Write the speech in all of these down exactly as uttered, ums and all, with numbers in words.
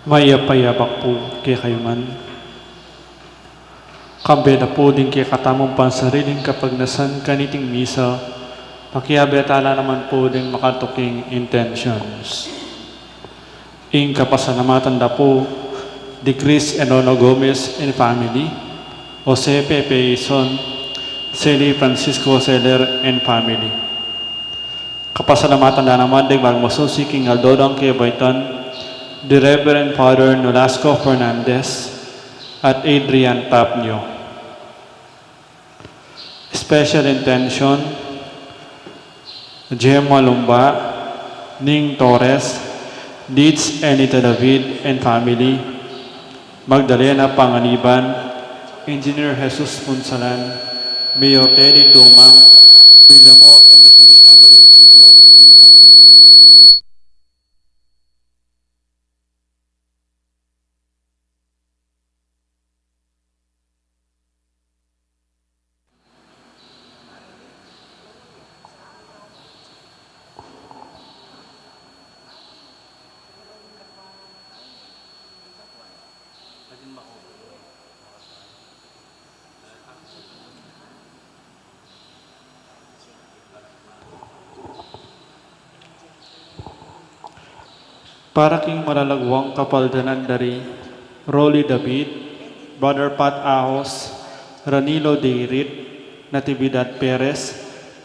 Mayap a yabak pu kekayu ngan. Kambe na pu ding kekatamung pansariling kapagnasan kaniting misa, pakiabe tala naman pu ding makatuking intentions. Ing kapasalamatan da pu di Chris and Ono Gomez and family, Jose Pepe Ison, Sally Francisco Seller and family. Kapasalamatan da naman ding magmasusi king aldo dang kebaitan, di Reverend Father Nolasco Fernandez at Adrian Tapnio. Special intention, Gemma Lumba, Ning Torres, Dids Anita David and family, Magdalena Panganiban, Engineer Jesus Punsalan, Mayor Teddy Tumang, Villamor and Rosalina Tolentino and family. Para king malalagwang kapaldanan da ri Rolly David, Brother Pat Ahos, Ranilo Deirit, Natividad Perez,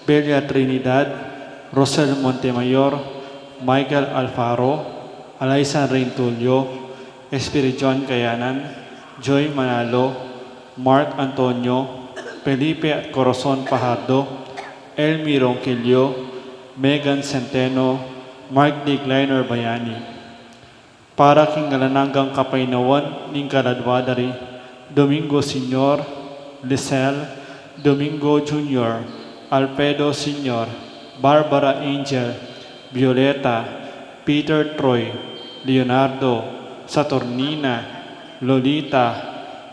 Belia Trinidad, Rosel Montemayor, Michael Alfaro, Alaysan Reintulio, Espiridion Kayanan, Joy Manalo, Mark Antonio, Felipe at Corazon Fajardo, Elmi Ronquillo, Megan Centeno, Mark Digliner Bayani. Para king alang anggang kapaynawan ning kaladwa da ri Domingo Senior, Lisel, Domingo Junior, Alfredo Senior, Barbara Angel, Violeta, Peter Troy, Leonardo, Saturnina, Lolita,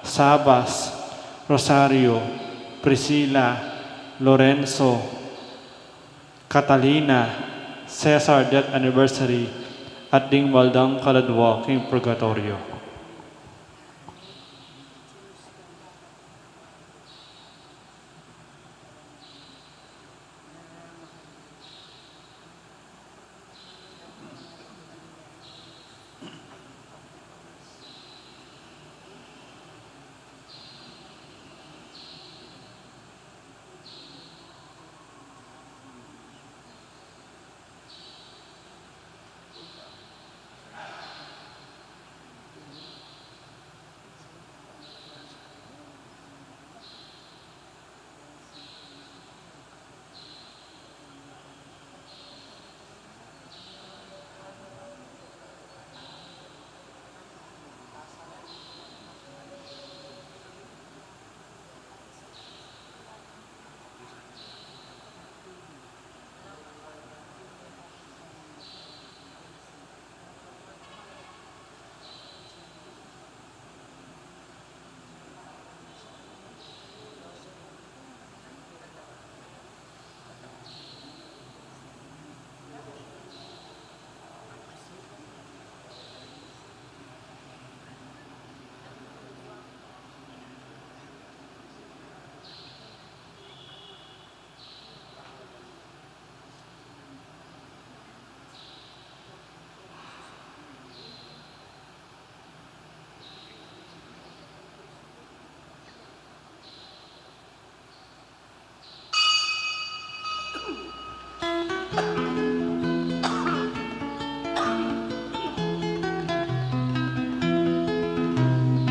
Sabas, Rosario, Priscila, Lorenzo, Catalina, Cesar death anniversary, at ding mal dang kaladwa king purgatoryo.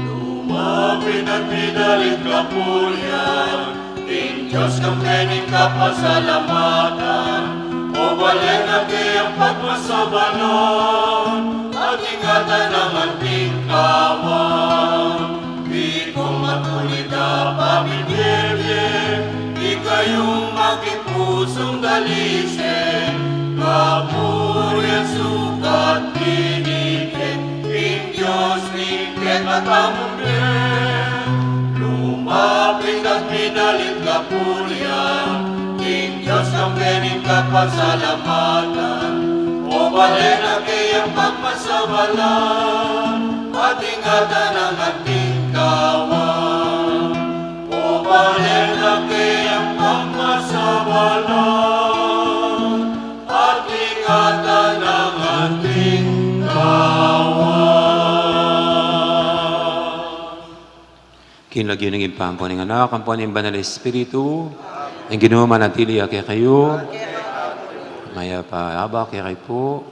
Lumapit at midalit kapulian ning Dios, kambe ning kapasalamatan, o balen na kayang pagmasabanan, at ingatan nang anting kawan. Ikong matulid a pamibie-bie, ikayung makipusung dalise, kapurian, sukat, pinipit ing Dios ning kekatamung bie. Lumapit at midalit kapulian ning Kambe ning kapasalamatan, o bale na keyang pagmasabala, at ingatan ang anting kawan. O bale na keyang pagmasabala, at ingatan ang anting kawan. King lagyu ning Ibpa, ampo ning Anak, ampo ning Banal Espiritu. Ing Ginu manatili ya kekayu. Mayap a abak kekayu pu.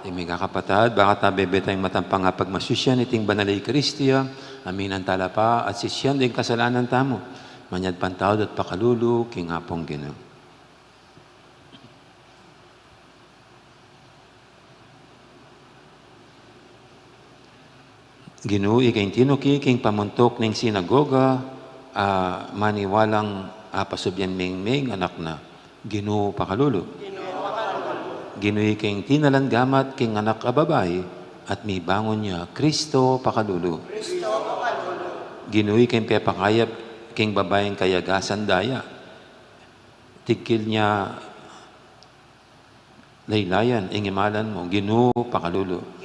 Ing mikakapatad, baka ta bebe tayang matampang a pagmasusyan iting Banal Eukaristia, aminan tala pa at sisian ding kasalanan tamu, manyad pantawad at pakalulu king Apung Ginu. Ginu, ika ing tinuki king pamuntuk ning sinagoga, a maniwalang apasubyan mi ing anak na. Ginu, pakalulu. Ginu, ika ing tinalan gamat king anak a babai, at mibangun ya. Kristo, pakalulu. Ginu, ika ing pepakayap king babaing kayagasan daya, tigkil nia laylayan ing imalan mu. Ginu, pakalulu.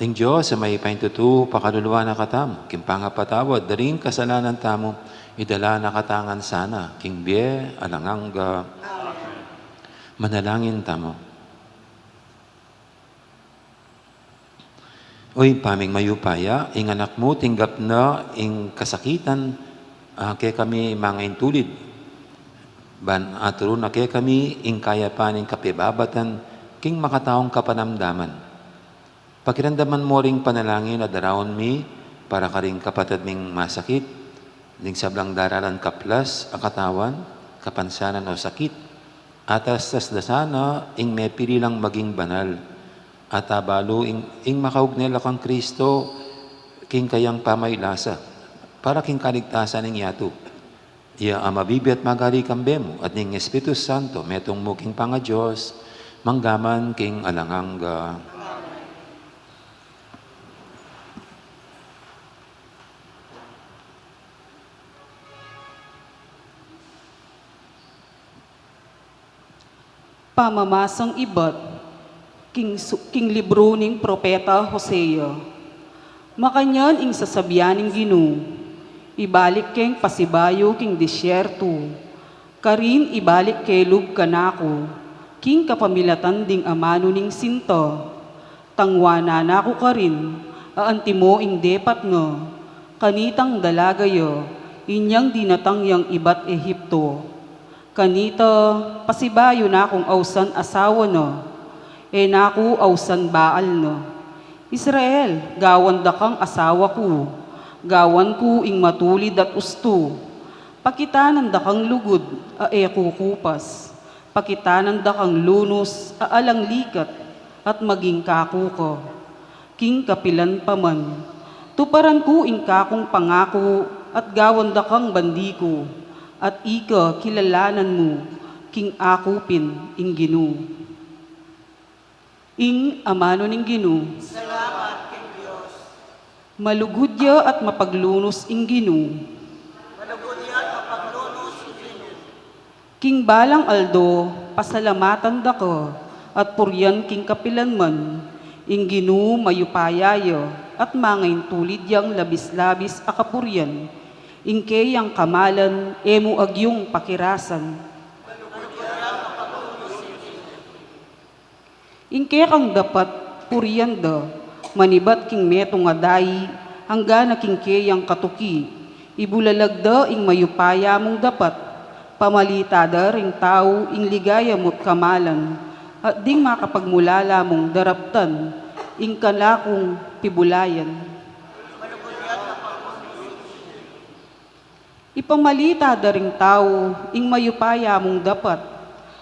Ing Dios a mayupayang tutu pakaluluan na katamu, king pangapatawad da ring kasalanan tamu, idala na katamu ngan sana king bie alang angga. Manalangin tamu. O Ibpa ming mayupaya, ing anak mu tinggap na ing kasakitan, a, kekami mangaintulid, ban aturun na kekami ing kayapan ning kapibabatan king makataung kapanamdaman. Pakiramdaman mu ring panalangin a daraun mi para karing kapatad ming masakit, ding sablang daralan kaplas a katawan, kapansanan o sakit. Atas tasdasan na ing mepili lang maging banal. At abalu ing, ing makaugnay la kang Kristo, king kayang pamaylasa, para king kaligtasan ning yatu. Iya a mabibie at magari kambe mu, at ning Espiritu Santo, metung mu king pangaDios, manggaman king alang angga. Pamamasang ibat king su-, king libru ning propeta Hosea. Makanyan ing sasabian ning Ginu, ibalik keng pasibayu king disyertu, karin ibalik ke lub kanaku, king kapamilatan ding amanu ning sinta. Tangwanan na ku karin, a antimo ing depat na, kanitang dalaga ya, inyang dinatang yang ibat Ehipto. Kanita, pasibayu na kung ausan asawa na, e na ku ausan Baal na. Israel, gawan da kang asawa ku, gawan ku ing matulid at ustu. Pakitanan da kang lugud, a e kukupas. Pakitanan da kang lunus a alang likat, at maging kaku ka. King kapilan pa man, tuparan ku ing kakung pangaku, at gawan da kang bandi ku, at ika kilalanan mu, king aku pin ing Ginu. Ing amanu ning Ginu. Salamat king Dios. Malugud ya at mapaglunus ing Ginu. Malugud ya at mapaglunus ing Ginu. King balang aldo, pasalamatan da ka, at purian king kapilan man, ing Ginu mayupaya ya, at mangaintulid yang labis-labis a kapurian, ing keyang kamalan, e mu agyung pakirasan. Ing kekang dapat purian da, manibat king metung a dai, angga na king keyang katuki, ibulalag da ing mayupaya mung dapat, pamalita da ring tau ing ligaya mu't kamalan, at ding makapagmulala mung daraptan, ing kanakung pibulayan. Ipamalita da ring tau ing mayupaya mung dapat,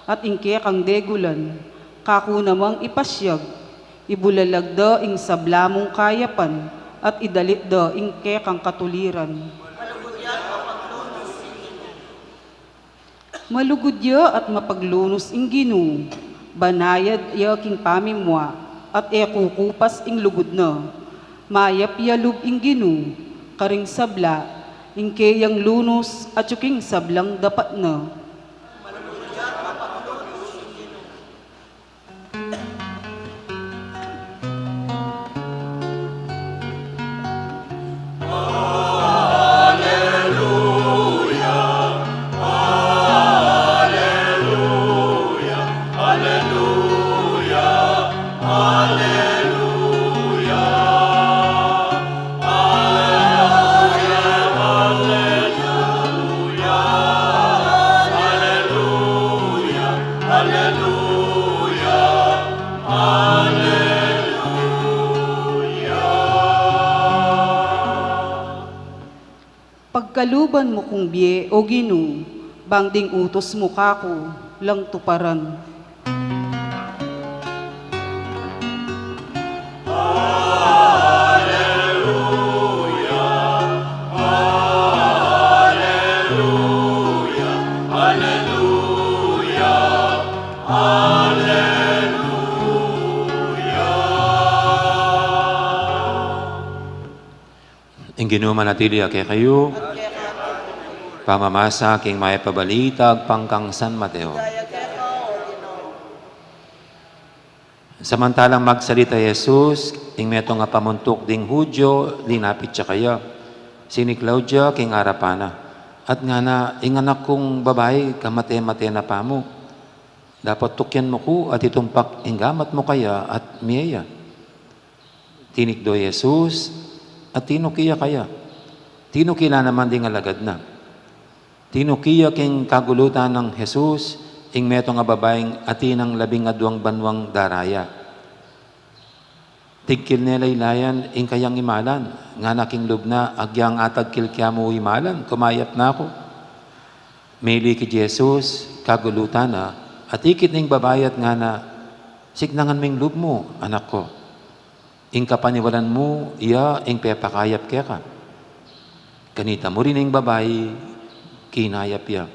at ing kekang degulan, kaku namang ipasyag, ibulalag da ing sabla mung kayapan, at idalit da ing kekang katuliran. Malugud ya at mapaglunus ing Ginu, banayad ya king pamimua, at e kukupas ing lugud na. Mayap ya lub ing Ginu, karing sabla, ing keyang lunus, atyu king sablang dapat na. Kaluban mu kung bie, O Ginu, bang ding utus mu kaku, lang tuparan. Ing Ginu manatili ya kekayu. Pamamasa king mayap a balita agpang kang San Mateo. Samantalang magsalita i Jesus, ing metung a pamuntuk ding Judio linapit ya kaya. Siniklaud ya king arapan na. At ngana, ing anak kung babai, kamate-mate na pamu. Dapat tukyan mu ku at itumpak ing gamat mu kaya at mie ya. Tinikdo i Jesus at tinuki ya kaya. Tinuki la naman ding alagad na. Tinuki ya king kagulutan nang Jesus ing metung a babaing atin nang labing aduang banuang daraya. Tigkil ne laylayan ing kayang imalan, ngana king lub na, agyang atagkil ke mu imalan, kumayap na ku. Mili ki Jesus, kagulutan na, at ikit ning babai at ngana, siknangan mu ing lub mu, anak ku. Ing kapaniwalan mu, iya ing pepakayap keka. Kanita mu rin ing babai, kinayap ya.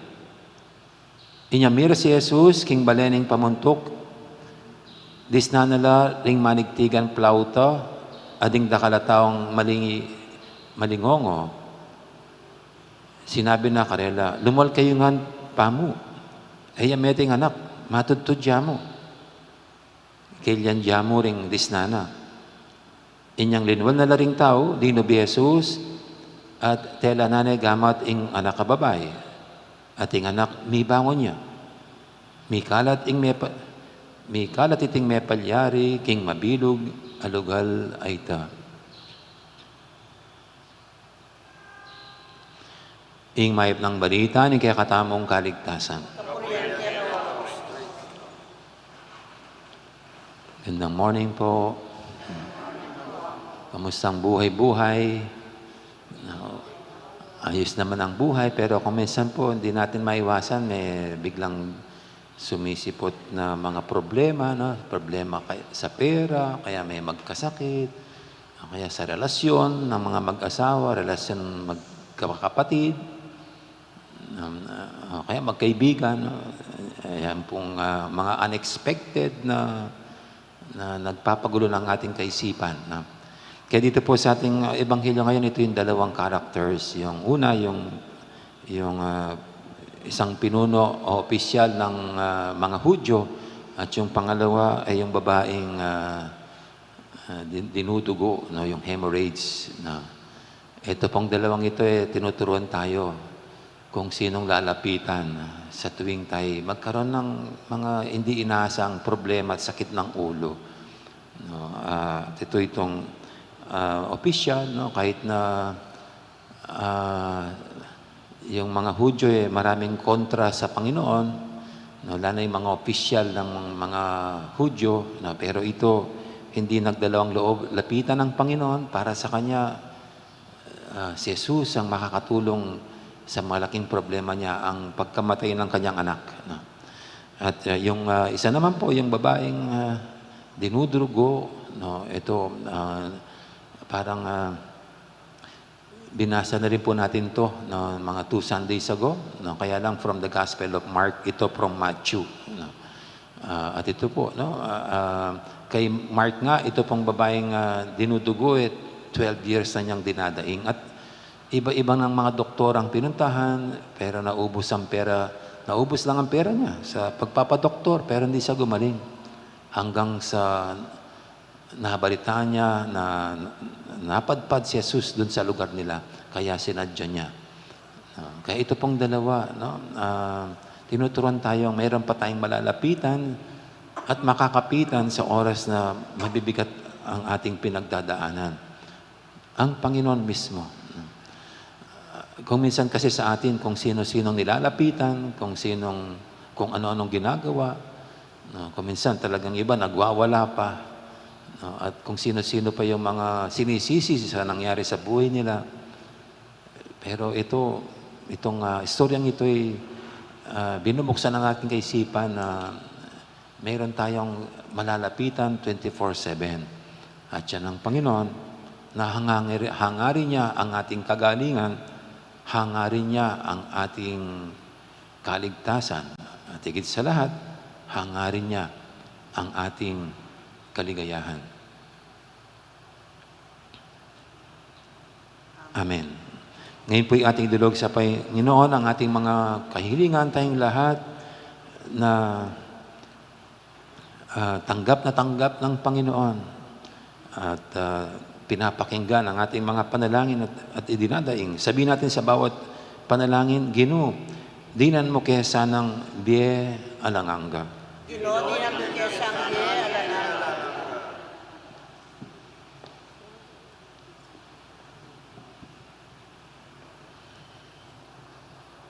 Inya miras i Jesus king bale ning pamuntuk, disnan na la ring manigtigan plauta, at ding dakal a taung malingi-, malingongo. Sinabi na karela, "Lumual kayu ngan pamu. E ya mete ing anak, matudtud ya mu." Kilian ya mu ring disnan na. Inyang linual na la ring tau, linub i Jesus, at tela na ne gamat ing anak a babai. At ing anak mibangun ya. Mikalat ing mepa-, mikalat iting mepalyari king mabilug a lugal a ita. Ing mayap nang balita ning kekatamung kaligtasan. Gandang morning po. Kamusta ang buhay-buhay? No, ayos naman ang buhay, pero kung minsan po, hindi natin maiwasan, may biglang sumisipot na mga problema, no? Problema kay-, sa pera, kaya may magkasakit, o kaya sa relasyon ng mga mag-asawa, relasyon magkakapatid, um, o kaya magkaibigan, no? Ayan pong, ah, mga unexpected na, na nagpapagulo ng ating kaisipan, no? Kaya dito po sa ating, ah, ebanghelyo ngayon, ito yung dalawang characters. Yung una, yung, yung, ah, isang pinuno o opisyal ng, ah, mga Hudyo, at yung pangalawa ay yung babaeng, ah, ah, din-, dinudugo, no, yung hemorrhage, no. Ito pong dalawang ito, eh, tinuturuan tayo kung sinong lalapitan, ah, sa tuwing tayo magkaroon ng mga hindi inaasang problema at sakit ng ulo, no. Ah, ito itong, ah, opisyal, no, kahit na ah, yung mga Hudyo, eh, maraming kontra sa Panginoon, no, lalo na yung mga opisyal ng mga Hudyo, no, pero ito, hindi nagdalawang loob lapitan ng Panginoon. Para sa kanya, ah, si Jesus ang makakatulong sa malaking problema niya, ang pagkamatay ng kanyang anak, no. At, ah, yung, ah, isa naman po, yung babaeng, ah, dinudugo, no, ito, ah, parang, ah, binasa na rin po natin 'to, no, mga two Sundays ago, no? Kaya lang from the Gospel of Mark, ito from Matthew, no? Ah, at ito po, no, ah, ah, kay Mark nga, ito pong babaeng, ah, dinudugo, eh, twelve years na niyang dinadaing. At iba-iba ng mga doktor ang pinuntahan, pero naubos ang pera, naubos lang ang pera niya sa pagpapadoktor, pero hindi siya gumaling. Hanggang sa nabalitaan niya na napadpad si Jesus dun sa lugar nila, kaya sinadya niya. Ah, kaya ito pong dalawa, no, ah, tinuturuan tayong mayroon pa tayong malalapitan at makakapitan sa oras na mabibigat ang ating pinagdadaanan. Ang Panginoon mismo. Kung minsan kasi sa atin, kung sino-sinong nilalapitan, kung sinong, kung ano-anong ginagawa, no, kung minsan talagang iba nagwawala pa, no, at kung sino-sino pa yung mga sinisisi sa nangyari sa buhay nila. Pero ito, itong, ah, istoryang ito'y, ah, binubuksan ng ating kaisipan na mayroon tayong malalapitan twenty-four seven. At siya ng Panginoon na hangangari-, hangarin niya ang ating kagalingan, hangarin niya ang ating kaligtasan, at higit sa lahat, hangarin niya ang ating kaligayahan. Amen. Ngayon po'y ating idulog sa Panginoon ang ating mga kahilingan, tayong lahat na, ah, tanggap na tanggap ng Panginoon at, ah, pinapakinggan ang ating mga panalangin at, at idinadaing. Sabihin natin sa bawat panalangin, "Ginu, dinan mu ke sanang bie alang angga." Ginu, dinan mu ke sanang bie alang angga.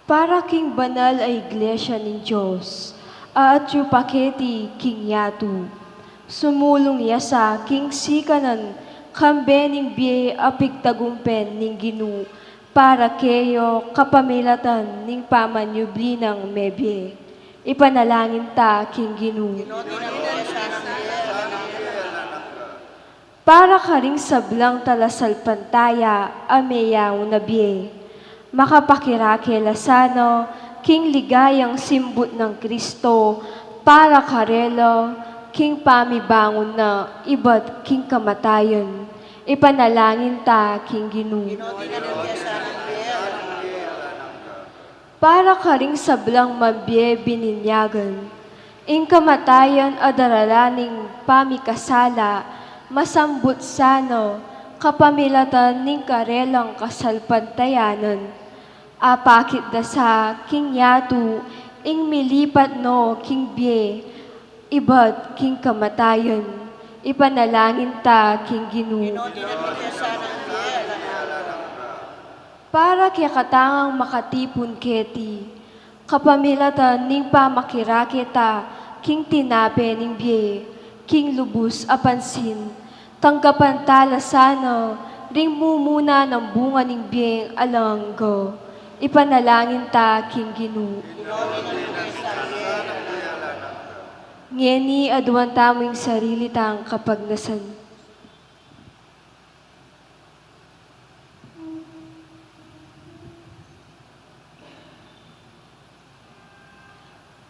Para king banal a iglesia ning Dios, a atyu pa keti king yatu. Sumulung ya sa king sikanan kambe ning bie a pigtagumpen ning Ginu, para keyo kapamilatan ning pamanyubli nang mebie. Ipanalangin ta king Ginu. Para karing sablang talasalpantaya a meyangu na bie, makapakirake la sana king ligayang simbut nang Kristo para karela, king pamibangun na ibat king kamatayan. Ipanalangin ta king Ginu. Para karing sablang mabie bininyagan, ing kamatayan a daralan ning pamikasala, masambut sana kapamilatan ning karelang kasalpantayanan. Apakit da sa king yatu ing milipat no king bie ibat king kamatayan. Ipanalangin ta king Ginu. Para kekatamung makatipun keti, kapamilatan ning pamakirake ta king tinape ning bie king lubus a pansin, tanggapan ta la sana ring mumuna nang bunga ning bieng alang angga. Ipanalangin ta king Ginu. Ngeni aduan tamu ing sarili tang kapagnasan.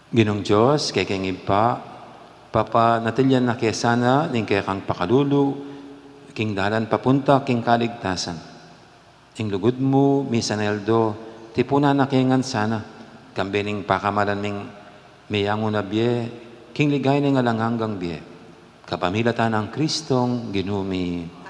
Ginung Dios, kekeng Ibpa, papanatilian na ke sana ning kekang pakalulu king dalan papunta king kaligtasan. Ing lugud mu misan aldo tipunan na ke ngan sana, kambe ning pakamalan ming meyangu na bie king ligaya ning alang anggang bie. Kapamilatan nang Kristong Ginu mi. Amen.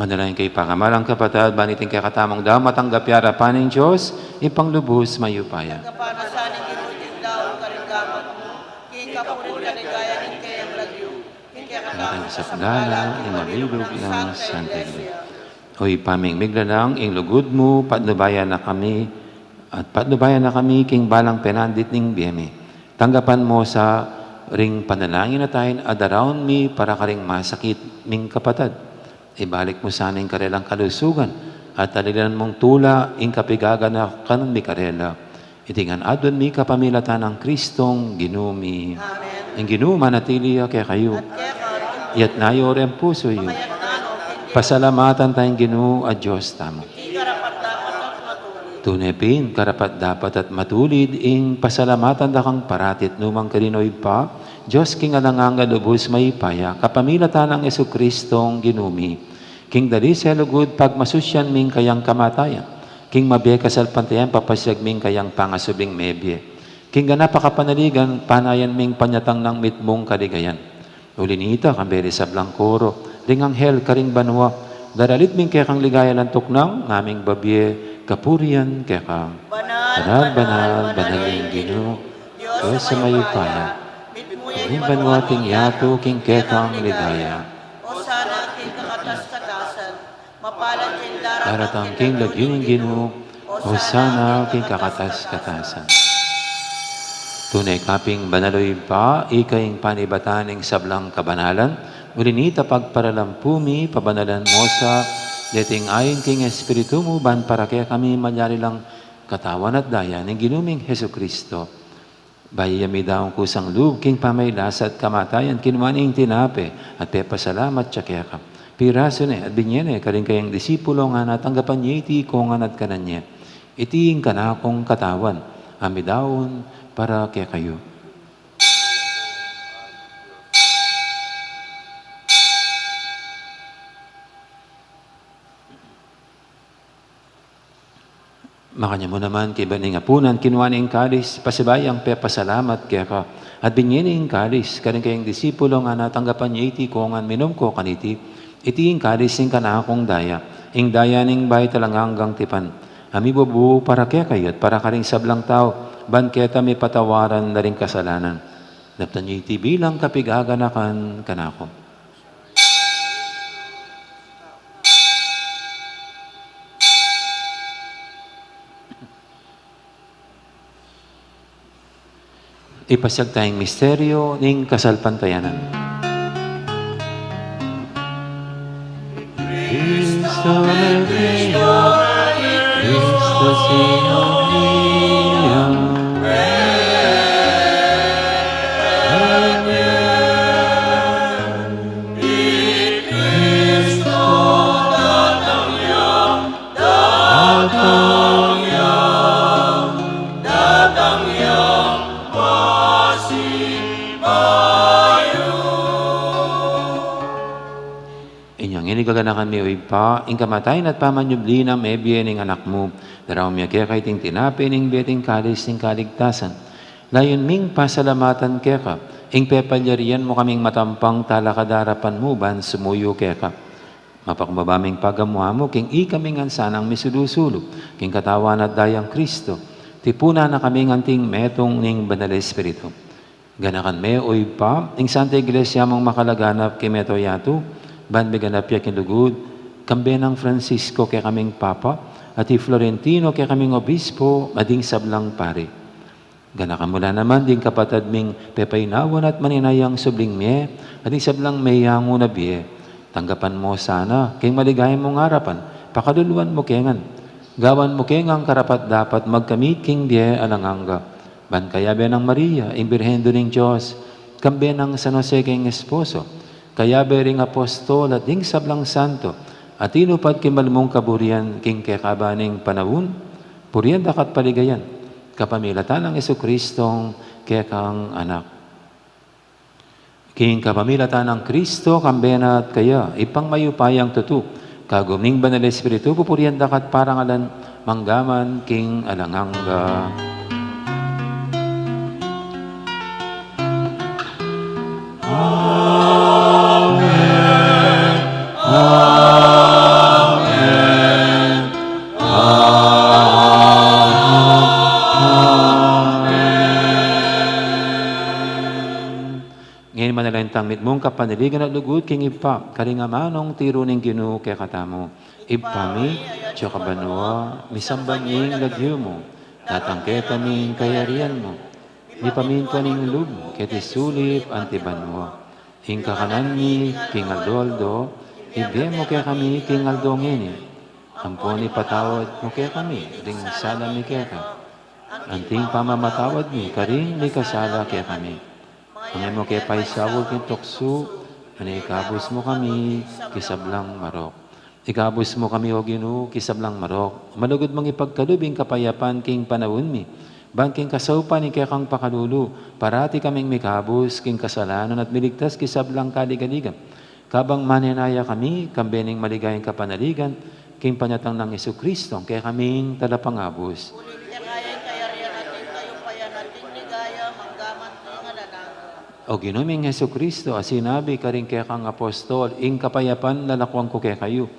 Dalangin kayu, pakamalan kung kapatad, ban iting kekatamung daun matanggap ya arapan ning Dios, Ibpang lubus mayupaya. Tanggapan na sa ning Ginu iting daun karing gamat mu, king kapurian at kaligayan ning keyang lagyu, king kekatamung kasapdalan, ning mabilug nang Santa Iglesia. O Ibpa ming miglalang, ing lugud mu patnubayan na kami, at patnubayan na kami king balang penandit ning bie mi. Tanggapan mu sa ring panalangin a tayin a daraun mi para karing masakit ming kapatad. Ibalik mu sana ing karelang kalusugan, at alilan mung tula ing kapigaganakan mi karela. Iti ngan aduan mi kapamilatan nang Kristong Ginu mi. Amen. Ing Ginu manatili ya kekayu. At keka rin. Itas yu ring pusu yu. Pasalamatan taya ing Ginu a Dios tamu. Iti karapat-dapat at matulid. Tune pin, karapat-dapat at matulid ing pasalamatan da kang parati at nu man karin, O Ibpa, Dios king alang angga, lubus mayupaya, kapamilatan nang Jesucristong Ginu mi. King dalise a lugud pagmasusyan mi ing kayang kamatayan, king mabie kasalpantayan papasiag mi ing kayang pangasubling mebie, king ganap a kapanaligan panayan mi ing panyatang nang mitmung kaligayan. Uli nita, kambe ring sablang koro ring anghel karing banua, daralit mi ing kekang ligaya alang tuknang, ngaming babie kapurian keka. Banal, banal, banal ing Ginu, Dios a mayupaya. Mitmu ya ing banua at ing yatu king kekang ligaya. Hosana king kakatas-katasan. Mapalad ya ing daratang king lagyu ning Ginu. Hosana king kakatas-katasan. Tune ka pin banal, O Ibpa, ika ing panibatan ning sablang kabanalan. Uli nita pagparalampu mi, pabanalan mu sa deting ain king Espiritu mu, ban para kekami malyari lang Katawan at Daya ning Ginu ming Jesucristo. Bayu ya midaun kusang lub king pamagkasakit at kamatayan, kinua ne ing tinape at pepasalamat ya keka. Pirasu ne at binie ne karing kayang disipulo, ngana, tanggapan ye iti iko ngan at kanan ye. Iti ing kanakung katawan a midaun para kekayu. Makanyan mu naman, kaybat ning apunan, kinua ne ing kalis, pasibayu yang pepasalamat keka, at binie ne ing kalis karing kayang disipulo, ngana, tanggapan ye iti iko ngan, minum ko kaniti, iti ing kalis ning kanakung daya, ing daya ning bayu at alang anggang tipan, a mibubu para kekayu at para karing sablang tau, ban keta mipatawaran la ring kasalanan. Daptan ye iti bilang kapaganakan kanaku. Ipasiag taya ing misteryu ning kasalpantayanan. Cristo, Cristo, sino niya? Datang ya, datang ya, datang ya, pasibayu. Inyang ini gaganakan mi, O Ibpa, ing kamatayan at pamanyubli nang mebie ning Anak mu, daraun mi keka iting tinape ning bie at ing kalis ning kaligtasan. Layun ming pasalamatan keka ing pepalyarian mu kaming matampang talakad king arapan mu ban sumuyu keka. Mapakumbaba ming pagamu-amu king ikami ngan sanang misulu-sulu king katawan at dayang Cristo, tipunan na kami ngan anting metung ning Banal Espiritu. Ganakan me, O Ibpa, ing Santa Iglesia mung makalaganap king mabilug a yatu, ban miganap ya king lugud, kambe nang Francisco kekaming Papa, at i Florentino kekaming Obispo, at ding sablang pari. Ganakan mu la naman ding kapatad ming pepainawan at maninayang subling mie, at ding sablang meyangu na bie. Tanggapan mu sana king maligaya mung arapan, pakaluluan mu ke ngan. Gawan mu ke ngan karapat-dapat magkamit king bie alang angga. Ban kayabe nang Maria, ing Birhen Indu ning Dios, kambe nang San Jose king esposo, kayabe ring apostol at ding sablang santo, a tinupad king mal mung kaburian king kekaban ning panaun, purian da ka at paligayan, kapamilatan nang Jesucristong kekang Anak. King kapamilatan nang Cristo, kambe na at kaya, Ibpang mayupayang tutu, kagum ning Banal Espiritu, pupurian da ka at parangalan, mangga man king alang angga. Amen. Amen. Ngeni manalangin tang mitmung kapanaligan at lugud king Ibpa, karing amanung tiru ning Ginu kekatamu. Ibpa mi, atsu ka banua, misamban ya ing lagyu mu. Datang kekami ing kayarian mu. Mipamintuan ing lub mu, keti sulip anti banua. Ing kakanan mi king aldo-aldo, ibie mu kekami king aldo ngeni. Ampon ipatawad mu kekami ding sala mi keka, anti ing pamamatawad mi karing mikasala kekami. Manga e mu ke paisaul king tuksu, nune ikabus mu kami king sablang marok. Ikabus mu kami, O Ginu, king sablang marok. Malugud mung ipagkalub ing kapayapan king panaun mi, ban king kasaupan ning kekang pakalulu, parati kaming mikabus king kasalanan at miligtas king sablang kaligaligan. Kabang manenaya kami, kambe ning maligayang kapanaligan, king panyatang nang Jesucristo, ing kekaming talapangabus. Uling keka ya ing kayarian at ing kayupayan at ing ligaya, mangga man king alang angga. O Ginu ming Jesucristo, a sinabi karing kekang apostol, ing kapayapan lalakuan ku kekayu,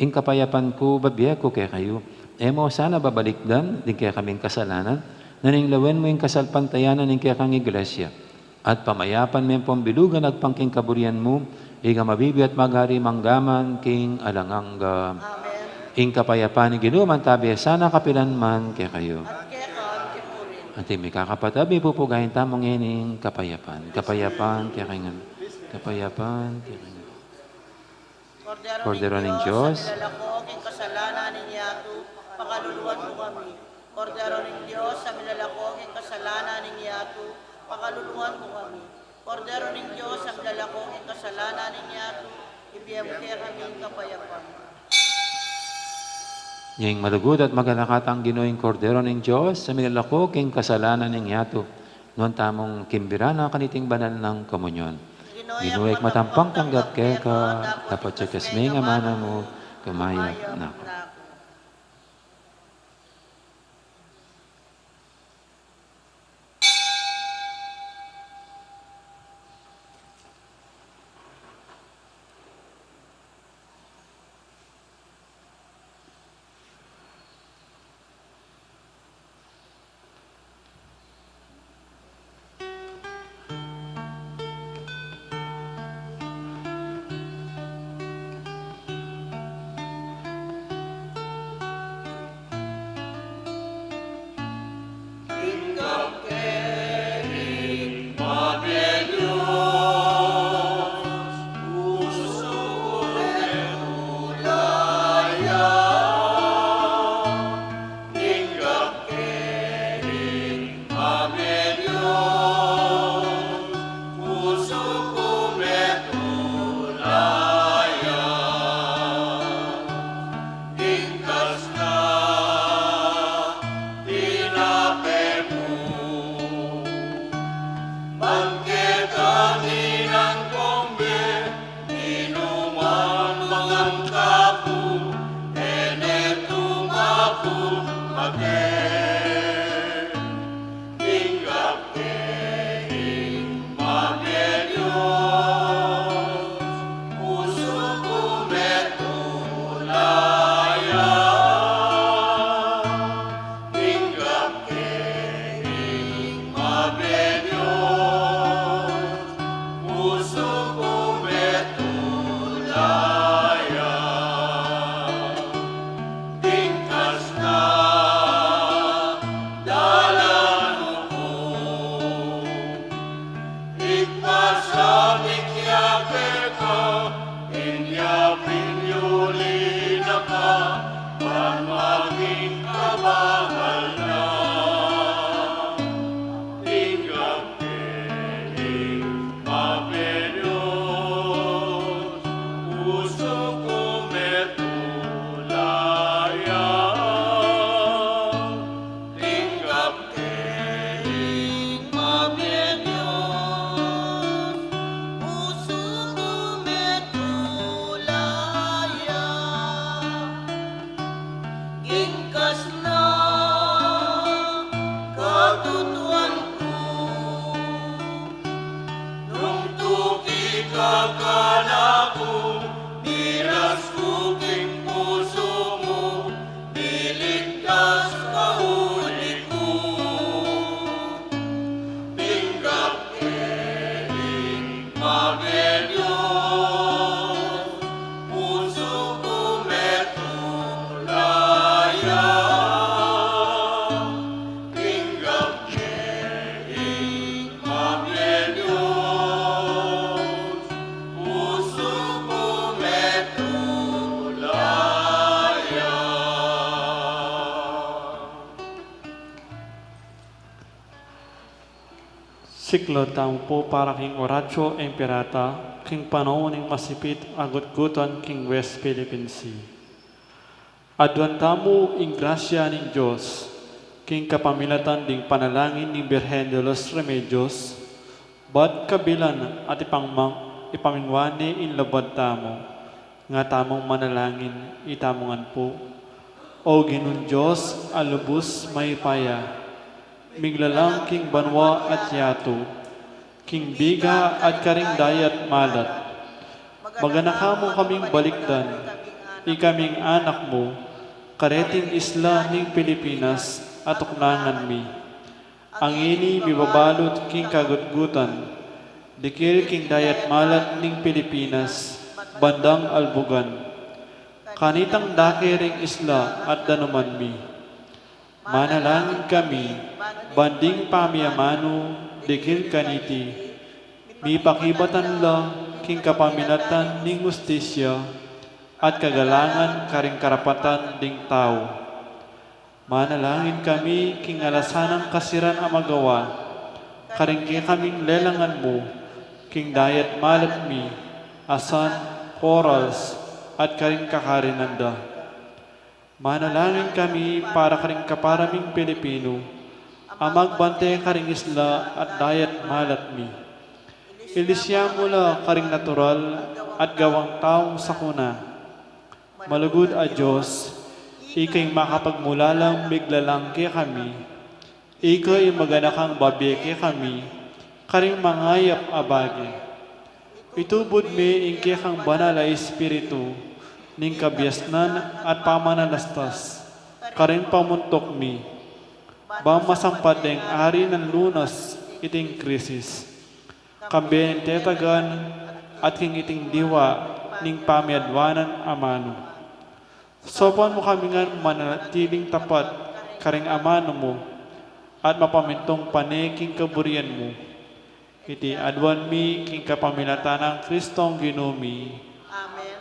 ing kapayapan ku babie ku kekayu. E mu sana babalikdan ding kekaming kasalanan, nune lawen mu ing kasalpantayanan ning kekang iglesia. At pamayapan me ampon bilugan agpang king kaburian mu, ika a mabibie at magari mangga man king alang angga. Amen. Ing kapayapan ning Ginu mantabi ya sana kapilan man kekayu. At keka mu rin. Anti mikakapatad, mipupugayan tamu ngening kapayapan. Kapayapan kekayu ngan. Kapayapan kekayu ngan. Kordero ning Dios, a milalako king kasalanan ning yatu, pakaluluan mu kami. Kordero ning Dios, a milalako king kasalanan ning yatu, pakaluluan mu kami. Kordero ning Dios, a milalako king kasalanan ning yatu, ibie mu kekami ing kapayapan. Ing malugud at magalakatang Ginu, ing Kordero ning Dios, a milalako king kasalanan ning yatu. Nuan tamung kimbira na kaniting banal nang komunyon. Ginu, ika matampang tanggap keka, dapot ya king amanu mu, kumayap na ku. Bangketa ninang kong be, inuman mangan kaku, e ne tumaku mate. Inggap ke ing mabie Dios, pusu ku metulaya. Inggap ke ing mabie Dios, pusu ku metulaya. Tingkas na dalan ku, ipasabik ya keka, inya pinyuli na ka, ban maging kabangal na. Inggap ke ing mabie Dios, pusu ku metulaya. Inggap ke ing mabie Dios, pusu ku metulaya. Tingkas na katutuan ku, nung tuki ka kanaku, miras ku king pusu mu, miligtas ka uli ku. Inggap ke ing Ave Dios, pusu ku metung la ya, tinggap ke ing Ave Dios, pusu ku metung la ya. Siklaud tamu pu para king Oratio Imperata, king panaun ning masipit a gutgutan king West Philippine Sea. Aduan tamu ing grasya ning Dios, king kapamilatan ding panalangin ning Birhen de los Remedios, bat kabilan at ipangmang-, ipamingwan ne ing lubad tamu, nga tamung manalangin itamu ngan pu. O Ginung Dios a lubus mayupaya, miglalang king banua at yatu, king biga at karing dayat malat, maganaka mu kaming balikdan, ikaming anak mu, kareting isla ning Pilipinas a tuknangan mi. Ngeni mibabalut king kagutgutan, dikil king dayat malat ning Pilipinas, bandang albugan. Kanitang dake ring isla at danuman mi. Manalangin kami, ban ding pamiamanu, dikil kaniti, mipakibatan la king kapamilatan ning hustisya at kagalangan karing karapatan ding tau. Manalangin kami king alasan nang kasiran a magawa, karing kekaming lelangan mu, king dayat malat mi, asan, corals, at karing kakarinan da. Manalangin kami para karing kapara ming Pilipinu, a magbante karing isla at dayat malat mi. Ilisya mu la karing natural at gawang taung sakuna. Malugud a Dios, ika ing makapagmulalang miglalang kekami, ika ing maganakang babie kekami, karing mangayap a bage. Itubud me ing kekang banal a Espiritu, ning kabiasnan at pamanalastas, karing pamuntuk mi, bang masampat deng ari nang lunas iting krisis. Kambe ning tetagan at king iting diwa ning pamiadwanan amanu. Saupan mu kami ngan manatiling tapat karing amanu mu, at mapamintung pane king kaburian mu. Iti aduan mi king kapamilatan nang Kristong Ginu mi. Amen.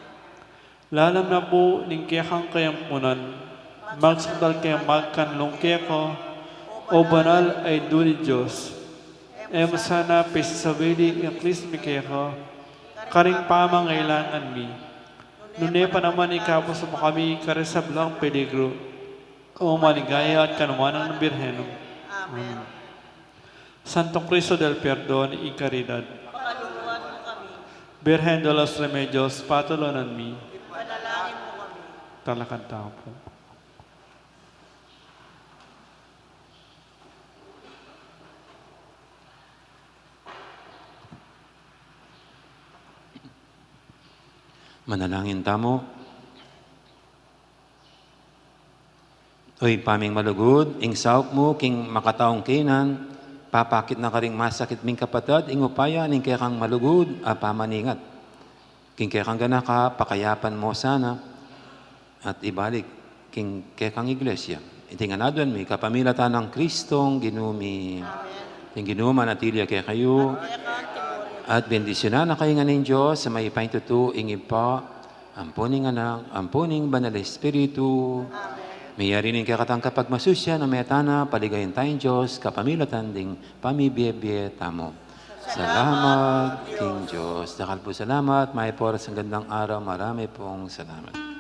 Lalam na pu ning kekang kayampunan, magsakdal keng magkanlung keka, o banal a Indu ning Dios. E mu sana pisisawili ing Krist mi keka, karing pamangailangan mi. Nune pa naman ikapusu mu kami karing sablang peligru, o maligaya at kanuanan a Birhen. Amen. Santo Cristo del Perdon y Caridad. Pakaluluan mu kami. Birhen de los Remedios, patulunan mi. Ipanalangin mu kami. Talakad tamu pu. Manalangin tamu. O Ibpa ming malugud, ing saup mu king makataung kaynan, papakit na karing masakit ming kapatad ing upaya ning kekang malugud a pamaningat. King kekang ganaka, pakayapan mu sana at ibalik king kekang Iglesia. Iti ngan aduan mi kapamilatan nang Kristong Ginu mi. Amen. Ing Ginu manatili ya kekayu. At bendisyunan na kayu ngan ning Dios a mayupaya king tutu, ing Ibpa, ampo ning Anak, ampo ning Banal a Espiritu. Amen. Meyari ning kekatang kapagmasusyan a meta na, paligayan tayung Dios kapamilatan ding pamibiebie tamu. Salamat king Dios. Dakal pung salamat, mayap a oras, magandang araw, marami pong salamat.